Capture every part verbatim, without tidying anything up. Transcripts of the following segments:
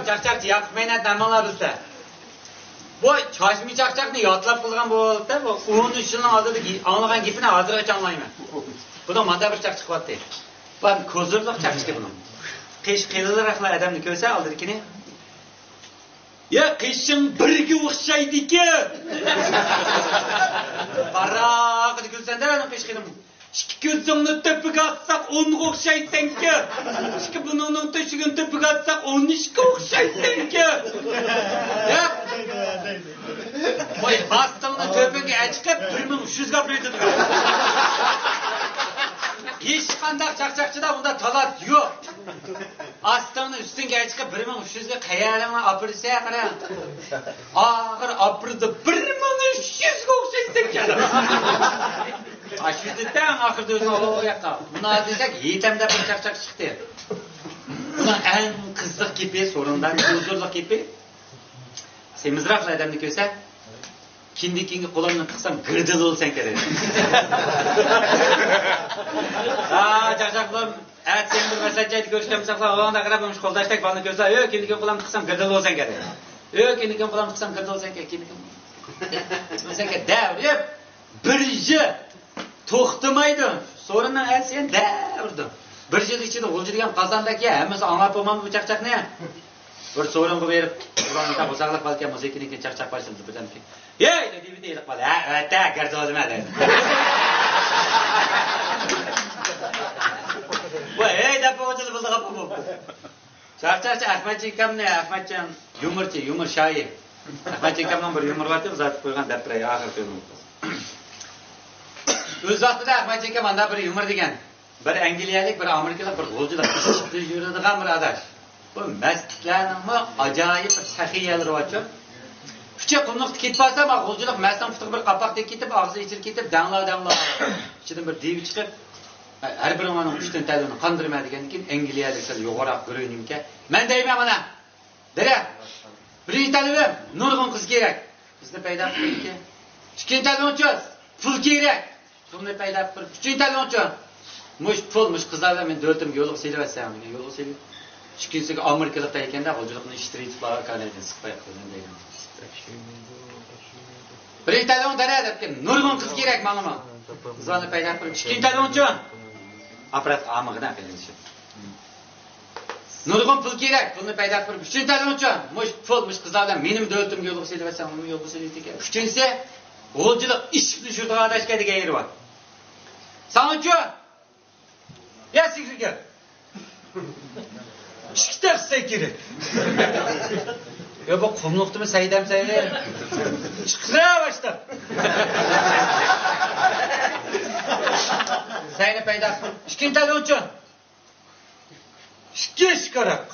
چاقچاقچى ياقۇپ مەينەت نامىڭلار بىلسە. بۇ چاچما چاقچاقنى يادلاپ قىلغان بولۇپتۇ. بۇ ئون ئۈچ يىلنىڭ ئالدىدا ئاڭلىغان گېپىنى ھازىرغىچە ئاڭلايمەن. بۇنىڭ مانا بىر چاقچىقى بارتى. بۇ كوزۇرلۇق چاقچىقى بۇنىڭ. قېشى قېلىنراقلا ئادەمنى كۆرسە ئالدىدىكىنى. يا، قېشىڭ بىرگە ئوخشايدىكەن. باراقىدا كۈلسەندە، ئانىڭ قېشى قېلىن. ئىككى كۆزۈڭنى تۆپىگە ئاتساق، ئونغا ئوخشايسەنكەن. ئىككى بۇرنۇڭنىڭ تۆشۈكىنى تۆپىگە ئاتساق، ئون ئىككىگە ئوخشايسەنكەن. يا. قوي، ئاستىڭنى تۆپۈڭگە ئەچىقىپ، بىر مىڭ ئۈچ يۈزگە ئاپىرىۋېتىدۇ. ھېچقانداق چاقچاقچىدا بۇنداق تالانت يوق. ئاستىڭنى ئۈستۈڭگە چىقىپ، بىر مىڭ ئۈچ يۈزگە قەيەرىڭنى ئاپىرىسە قارا. ئاخىرى ئاپىرىدۇ، بىر مىڭ ئۈچ يۈزگە ئوخشايسەن. ئاشۇ يۈزدە ئەڭ ئاخىرىدا ئۆزىنى ئۇ ياققا. مۇنا دېسەك، يېتەم دەپ بىر چاقچاق چىقتى. بۇنىڭ ئەڭ قىزىق گېپى سورۇندا، ھۇزۇرلۇق گېپى. سېمىزراق ئادەمنى كۆرسە، كىندىكىڭگە قولۇمنى تىقسام، گىردىلى بولساڭ كېرەك. ھا، چاقچاقلىرىم. ئەتە سېنى بىر مەسلىھەت جايىدا كۆرۈشكەن بولساق، ئۇنىڭدا قاراپ، مۇشۇ قولداشتەك بالىنى كۆرسە، ئۆي، كىندىكىڭ قولۇم تىقسام، گىردىل بولساڭ كېرەك. ئۆي، كىندىكىڭ قولۇم تىقسام، گىردىل بولساڭ كېرەك، كىندىكىڭ. بولساڭ كېرەك، دەۋرىپ، بىر يىل توختىمايدۇ. سورۇننىڭ ئەتىسى يەنە دەۋرىدۇ. بىر يىل ئىچىدە غۇلجا دېگەن قازاندەك يە، ھەممىسى ئاڭلاپ بولمامدۇ بۇ چاقچاقنى؟ بىر سورۇنغا بېرىپ، ئۇزاقلىق بالىكەن، مۇزىكىنىڭكى چاقچاق باشلىدى، بىردەم. ھېي، دېدى، بىر دېيىلىپ قالدى. ھە، ئەۋەتە، گىردىلىمە، دېدى. بۇ ھەي دەپ بولغۇچىلا بىلدى، خاپا بوپتۇ. چاقچاقچى ئەخمەتجان ئاكامنى، ئەخمەتجان يۇمۇرچى، يۇمۇر شايى. ئەخمەتجان ئاكامنىڭ بىر يۇمۇرى بارتى، ئۇزارتىپ قويغان دەپ بېرەي، ئاخىرقى يۇمۇر. ئۆز ۋاقتىدا ئەخمەتجان ئاكام ئانداق بىر يۇمۇر دېگەن. بىر ئەنگلىيەلىك، بىر ئامېرىكىلىق، بىر غۇلجىلىق ئىشقا يۈرىدىغان بىر ئاداش. بۇ مەستلەرنىڭمۇ ئاجايىپ بىر سەخىي يەرلىرى بارچۇ. كۈچە قۇملۇقتا كېتىپ بارسا، ما غۇلجىلىق مەستنىڭ پۇتىغا بىر قاپاق تېگىپ كېتىپ، دەڭلا دەڭلا ئىچىدىن بىر دىۋە چىقىپ، ھەر بىرىڭلارنىڭ ئۈچتىن تەلۋىنى قاندۇرىمەن دېگەندىن كېيىن، ئەنگلىيەلىك سەل يوغىنراق گۇرۇ نېمىكەن. مەن دەيمەن مانا، دېرەك، بىرىنچى تەلۋىم نۇرغۇن قىز كېرەك. قىزنى پەيدا قىلىدىكەن. ئىككىنچى تەلۋىڭچۇ؟ پۇل كېرەك. پۇلنى پەيدا قىلىپ، ئۈچىنچى تەلۋىڭچۇ؟ مۇش پۇل، مۇش قىزلار بىلەن مېنى دۆلىتىمگە يولغا سېلىۋەتسەڭ دېگەن. يولغا سېلىپ، ئىككىنچىسىگە ئامېرىكىلىق ئىكەندە، غۇلجىلىقنى ئىشتىرىۋېتىپ، كانايدىن سىقپاي قىلىمەن دېگەن. بىرىنچى تەلۋىڭ دەرە دەپتىكەن، نۇرغۇن قىز كېرەك ماڭىمۇ. قىزلارنى پەيدا قىلىپ، ئىككىنچى تەلۋىڭچۇ؟ ئاپپارات ئامىغىنا قىلىنىشى. نۇرغۇن پۇل كېرەك، پۇلنى پەيدا قىلىپ، ئۈچىنچى تەلۋىڭچۇ؟ مۇش پۇل، مۇش قىزلار بىلەن مېنىمۇ دۆلىتىمگە يولغا سېلىۋەتسەڭ، ئۇنىمۇ يولغا سېلىۋېتىدىكەن. ئۈچىنچىسى، غۇلجىلىق ئىشىكنى چۈشۈرىدىغان ئاداشكەن دېگەن يېرى بار. ساڭىچۇ؟ يا سىگىرگە. ئىشىك تەخسە كېرەك. يا بۇ قۇملۇقتىمۇ سەيدەم سەيدە؟ چىقرا باشتا. سەينى پەيدا. ئىككىنچى تەلۋىڭچۇ؟ ئىككى ئىشىك ئاراق.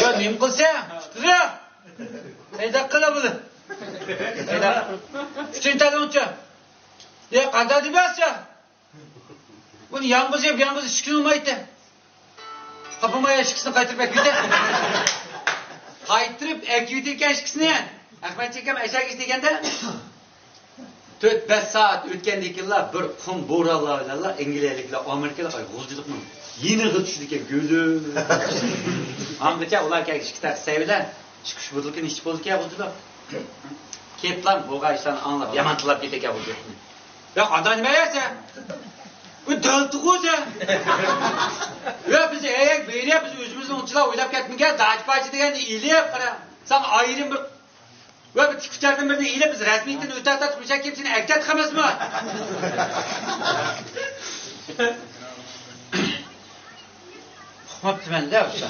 يا نېمە قىلسا؟ چىقرا. پەيدا قىلا بۇنى. پەيدا. ئۈچىنچى تەلۋىڭچۇ؟ يا قانداق دېمەسسە؟ بۇنى يالغۇز يەپ، يالغۇز ئىشىكنى ئۇرمايتتى. خاپىماي ئىشىكىسىنى قايتۇرۇپ ئەكىۋىتە. قايتۇرۇپ ئەكىۋىتىدىكەن ئىشىكىسىنى. ئەخمەتجان ئاكام ئەشەگە دېگەندە، تۆت بەش سائەت ئۆتكەندىن كېيىنلا بىر قۇم بورانلار بىلەنلا ئەنگلىيەلىكلەر، ئامېرىكىلىق غۇلجىلىقنىڭ يېنىغا چۈشىدىكەن، گۈلۈم. ئاڭغىچە ئۇلار كەلگەچ ئىككى تەخسە سەي بىلەن ئىككى ئۈچ بوتۇلكىنى ئىچىپ بولىدىكەن غۇلجىلىق. كېپلام بولغان ئىشلارنى ئاڭلاپ، يامان تىللاپ كېتىدىكەن غۇلجىلىقنى. يا قانداق نېمە يا سەن؟ بۇ دۆلىتىغۇ سەن. يا بىز ئەيەك بېرىيە، بىز ئۆزىمىزنى ئۇنچىلا ئويلاپ كەتمىگەن، داچپاچى دېگەننى ئېلىپ قارا. ساڭا ئايرىم بىر، ۋە بىر تىككۈچەردىن بىرنى ئېلىپ، بىز رەسمىيىتىنى ئۆتەتتۇق، مۇشەككىم سېنى ئەكتەت قىلماسمۇ؟ ئۇقماپتىمەن-دە، ئۇستا.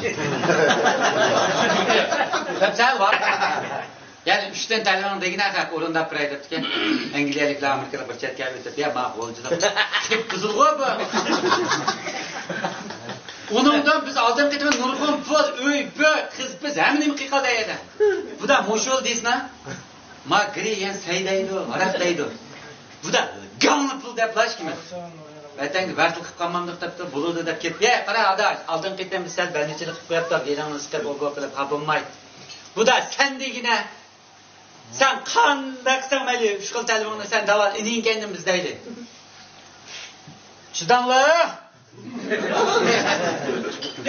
دەپ سەل بار. يەنى ئۈچتىن تەلۋىڭ دېگىنە خەق ئورۇنداپ بېرەي دەپتىكەن. ئەنگلىيەلىكلەر، ئامېرىكىلىق بىر چەتكە ئۆتۈپ، يا، ما غۇلجىلىق قىپقىزىلغۇ بۇ. ئۇنىڭدىن بىز ئالدىنقى قېتىم نۇرغۇن پۇل، ئۆي، پۆي، قىز، پىز، ھەممە نېمە قىلىپ قالدى ئەيەدە. بۇدا مۇشۇ دېسىنا، ما گىرى يەن سەي دەيدۇ، ھاراق دەيدۇ. بۇدا گاڭلا پۇل دەپ لاش كىمە. ۋەتەنگە ۋەتىل قىلىپ قالمامدۇق دەپتۇ، بولىدۇ دەپ كېتىپ، يە قارا ئاداش، ئالدىنقى قېتىم بىز سەل بەلنىچىلىك قىلىپ قويۇپتۇق، يېرىڭنى سىقىپ ئوبو قىلىپ خاپىماي. بۇدا سەن دېگىنە، سەن قانداق قىلساڭ مەيلى، ئۈچ خىل تەلۋىڭنى سەن داۋال، ئىنىڭ كەينىدىن بىز دەيلى. چىداڭلار!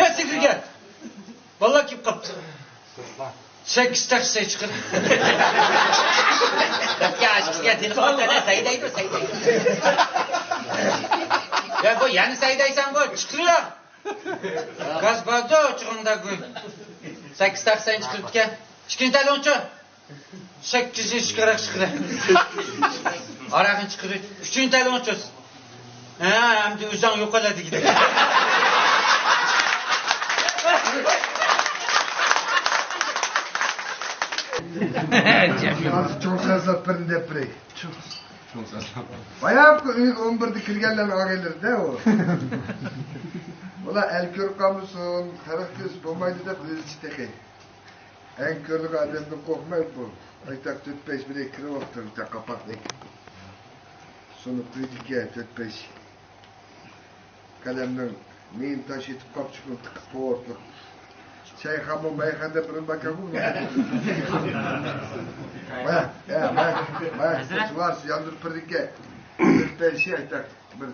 يا سىگىرگە! بالىلار كېلىپ قاپتۇ. سەككىز تەخسە چىقىرىپ. يا، ئاشۇ كىشىگە تېلېفون قىلسا سەيدەيدۇ، سەيدەيدۇ. يا، بۇ يەنە سەيدەيسەن، بۇ چىقىرىۋەر. گاز باردۇ، چىغىندا گۈل. سەككىز تەخسە چىقىرىپتىكەن. ئىككىنچى تەلىۋىنچۇ. سەككىز يۈز كارا چىقىرە. ئاراقنى چىقىرىپ، ئۈچىنچى تەلىۋىنچۇ. ھە، ئەمدى ئۆزۈڭ يوقىلا دېگىدە. ھازىر چوڭ سازلاپ بىرنى دەپ بېرەي. باياقى ئۆيگە ئون بىردە كىرگەنلەرنىڭ ئاغىنىلىرىدە ئۇ. ئۇلار ئەل كۆرۈپ قالمىسۇن، خەلق كۆرسە بولمايدۇ دەپ ئۆزىچە تېخى. ئەڭ كۆرلۈك ئادەمدىن قورقماي بۇ. ئايتاق تۆت بەش بىلەن كىرىۋاپتۇ بىر قاپاقنى. سۇنۇپ قويدىكەن تۆت بەش. قەلەمنىڭ مېيىنى تاشلىۋېتىپ قاپچۇقۇم تىقىپ قوۋۇرتلۇق. شايخانمۇ مەيخانىدا بىرنى باكاغۇ. ما، يا، ما، ما، سۇ بار، سۇ ياندۇرۇپ بېرىدىكەن. تۆت بەش ئايتاق بىر.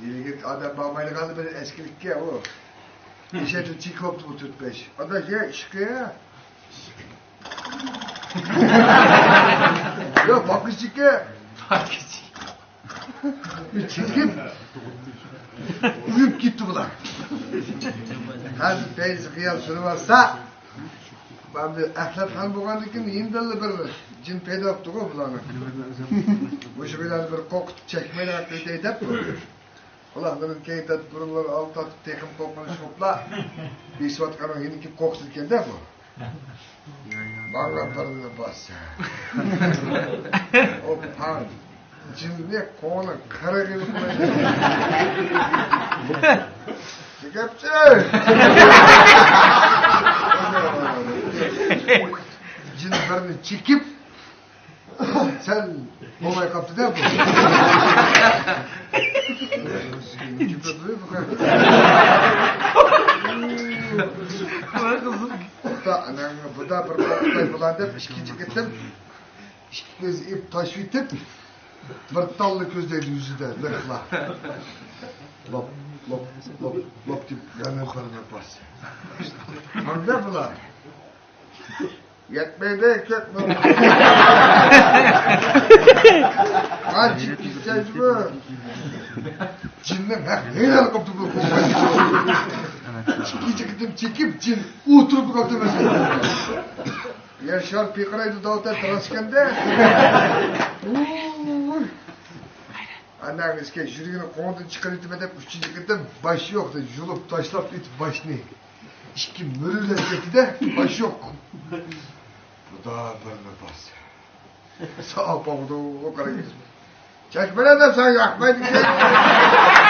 ئىلگىرى ئادەم بارمايدىغاندا بىر ئەسكىلىككە ئۇ. ئېشەكنى چېكىۋاپتۇ بۇ تۆت بەش. ئاداش، يا ئىشقى. يا باقىشىكى. چېكىپ ئۇيۇپ كېتىپتۇ بۇلار. ھازىر بەزى خىيال سۈرۈۋالسا، ئەمدى ئەخلەت خان بولغاندىن كېيىن يېنىدىنلا بىر جىن پەيدا بوپتىغۇ بۇلارنىڭ. مۇشۇ بىلەن بىر قورقۇتۇپ چەكمەيدىغان قىلىپ دەپ بۇ. قۇلاقلىرىنى كەينىگە تارتىپ، بۇرۇنلىرىنى ئالدىغا تارتىپ، تېخىمۇ قورقۇنچلۇق بوپلا، بېسىۋاتقاننىڭ يېنىكى قورقىدىكەن-دە بۇ. ماڭا بىرنى باسسا. ئوپاڭ. جىننى قوڭىنىڭ قىرىغىنى قويدى. گەپچە. جىن بىرنى چېكىپ، سەل بولماي قاپتۇ-دە بۇ. توختا، ئاناڭ بۇدا بىر قورقۇتاي بۇلار دەپ ئىككىنچى قېتىم ئىككى كۆز ئېپ تاشلىۋېتىپ، بىر تاللا كۆزلەيدۇ يۈزىدە لىقلا. لوپ، لوپ، لوپ، لوپ دەپ يەنە بىرنى باس. قانداق بۇلار؟ يەتمەيدۇ، كۆپ بولدى. قانچە كېسەجمۇ؟ جىننىڭ ھەق ھەيران قاپتۇ بۇ. ئىككىنچى قېتىم چېكىپ، جىن ئولتۇرۇپ قاپتۇ مەسىلەن. ياشار پىقىرايدۇ داۋۇت تىراشكەندە. ئاناڭ ئىشكە يۈرىكىنى قوڭدىن چىقىرىۋېتىمەن دەپ ئۈچىنچى قېتىم باش يوق دەپ يۇلۇپ تاشلاپ ئېتىپ باشنى. ئىككى مۈرۈلەپ كەتتى-دە، باش يوق. خۇدا بىرنى باسسا. ساپاڭدۇ قارايسىز. چەكمىنە دەپ ساڭا ياقمايدىكەن.